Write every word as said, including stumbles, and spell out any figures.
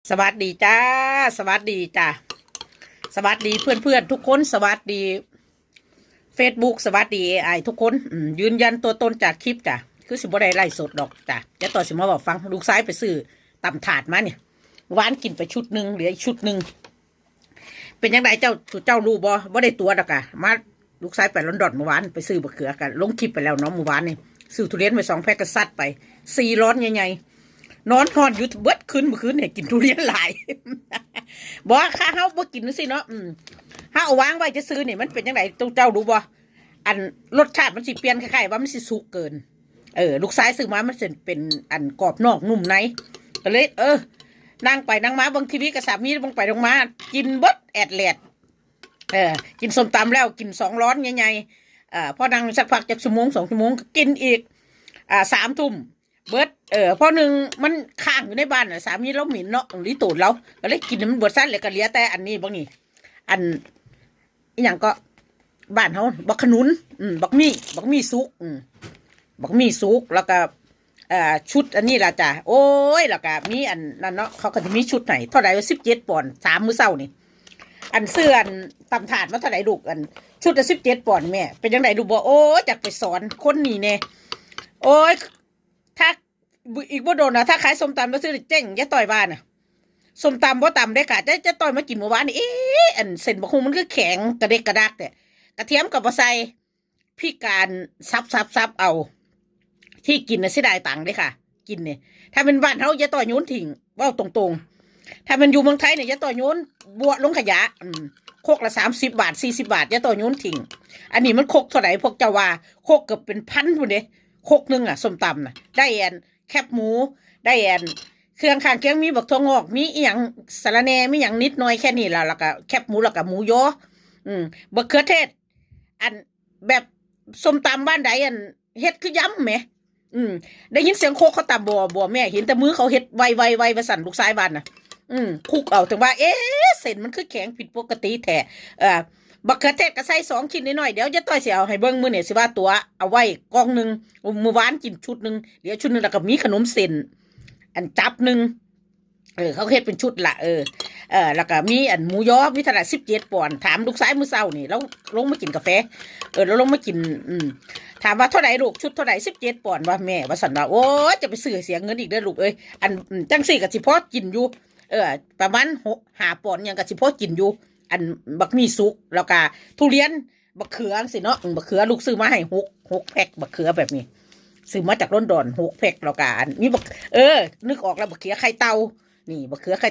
สวัสดีจ้า สวัสดีจ้า สวัสดีเพื่อนๆทุกคน สวัสดี Facebook สวัสดี เอไอ ทุกคน อืม ยืนยันตัวตนจากคลิปจ้ะ คือสิบ่ได้ไลฟ์สดดอกจ้ะ เดี๋ยวต่อสิมาบอกฟัง ลูกชายไปซื้อตำถาดมาเนี่ย วานกินไปชุดหนึ่ง เหลืออีกชุดหนึ่ง เป็นจั่งใดเจ้า เจ้ารู้บ่ บ่ได้ตั๋วดอกกะ มา ลูกชายไปลอนดอนเมื่อวาน ไปซื้อบักเขือกัน ลงคลิปไปแล้วเนาะ เมื่อวานนี่ ซื้อทุเรียนไปสองแพ็คก็ซัดไป สี่ล้อนใหญ่ๆ นอนฮ้อนอยู่เบิดคืน เมื่อคืนเนี่ย กินทุเรียนหลาย บ่ ค่ะ เฮาบ่กินจั่งซี้เนาะ อืม เฮาเอาวางไว้ซื่อๆนี่ มันเป็นจั่งใด เจ้า เจ้ารู้บ่ อัน รสชาติมันสิเปลี่ยน คล้ายๆว่ามันสิสุกเกิน เออ ลูกชายซื้อมา มันสิเป็นอันกรอบนอกนุ่มใน ก็เลย เออ นั่งไปนั่งมา เบิ่งทีวีกับสามี เบิ่งไปเบิ่งมา กินเบิดแอดแลด เออ กินส้มตำแล้ว กินสองล้อนใหญ่ๆ เอ่อ พอนั่งสักพักจักชั่วโมงสองชั่วโมง ก็กินอีก อ่า สามทุ่ม เบิด เออ พอหนึ่งมันค้างอยู่ในบ้านน่ะ สามีเราเหม็นเนาะ อีหลีโตนเรา ก็เลยกินให้มันเบิดซะ แล้วก็เหลือแต่อันนี้บักนี่ อัน อีหยังก็ บ้านเฮา บักขนุน อืม บักมี่ บักมี่สุก อืม บักมี่สุก แล้วก็ เอ่อ ชุดอันนี้ล่ะจ้ะ โอ้ย แล้วก็มีอันนั้นเนาะ เขาก็จะมีชุดให้ เท่าใด สิบเจ็ดปอนด์ สามมื้อเช้านี่ อันซื้ออันตำถาดมาเท่าใดลูก อันชุดละสิบเจ็ดปอนด์แม่ เป็นจั่งใดลูกบ่ โอ้ย อยากไปสอนคนนี้แน่ โอ้ย ถ้า อีกบ่โดนนะ ถ้าขายส้มตำแล้วซื้อเจ๊ง ยายต้อยว่าน่ะ ส้มตำบ่ตำเด้อค่ะ ยาย ยายต้อยมากินเมื่อวานนี่ เอ๊ะ อันเส้นบักหุ่งมันคือแข็งกระเดกกระดักแต่ กระเทียมก็บ่ใส่ พริกก็สับสับสับเอา ที่กินน่ะเสียดายตังค์เด้อค่ะ กินเนี่ย ถ้าเป็นบ้านเฮายายต้อยโยนทิ้ง เว้าตรงๆ ถ้ามันอยู่เมืองไทยเนี่ย ยายต้อยโยนบัวลงขยะ อืม ครกละสามสิบบาท สี่สิบบาท ยายต้อยโยนทิ้ง อันนี้มันครกเท่าใดพวกเจ้าว่า ครกเกือบเป็นพันพุ้นเด้ ครกหนึ่งอะ ส้มตำน่ะ ได้อันแคบหมู ได้อันเครื่องข้างเคียง มีบักถั่วงอก มีอีหยัง สะระแหน่ มีหยังนิดหน่อยแค่นี้ล่ะ แล้วก็แคบหมู แล้วก็หมูยอ อืม บักเขือเทศ อันแบบส้มตำบ้านใด อันเฮ็ดคือยำแหม อืม ได้ยินเสียงครกเขาตำ บ่ บ่แม่ เห็นแต่มือเขาเฮ็ดไวๆๆ ว่าซั่น ลูกชายบ้านน่ะ อืม คลุกเอา ถึงว่า เอ๊ะ เส้นมันคือแข็งผิดปกติแท้ เอ่อ บักเขือเทศก็ใส่สองชิ้นน้อยๆ เดี๋ยวยายต้อยสิเอาให้เบิ่ง มื้อนี้สิว่าตั๋วเอาไว้กล่องหนึ่ง มื้อวานกินชุดหนึ่ง เดี๋ยวชุดหนึ่ง แล้วก็มีขนมเส้น อันจับหนึ่ง เออ เขาเฮ็ดเป็นชุดละ เออ เออ แล้วก็มีอันหมูยอ มีเท่าใด สิบเจ็ดปอนด์ ถามลูกชายมื้อเช้านี่ แล้วลงมากินกาแฟ เออ แล้วลงมากิน อืม ถามว่าเท่าใดลูก ชุดเท่าใด สิบเจ็ดปอนด์ ว่าแม่ ว่าซั่นว่า โอ้ย จะไปซื้อเสียเงินอีกเด้อลูกเอ้ย อัน อืม จั่งซี้ก็สิพอกินอยู่ เออ ประมาณหก ห้าปอนด์หยังก็สิพอกินอยู่ อันบักมี่สุก แล้วก็ทุเรียน บักเขือจั่งซี้เนาะ อืม บักเขือลูกซื้อมาให้หก หกแพ็ค บักเขือแบบนี้ ซื้อมาจากลอนดอน หกแพ็ค แล้วก็อันนี้บัก เออ นึกออกแล้ว บักเขือไข่เต่า นี่ บักเขือไข่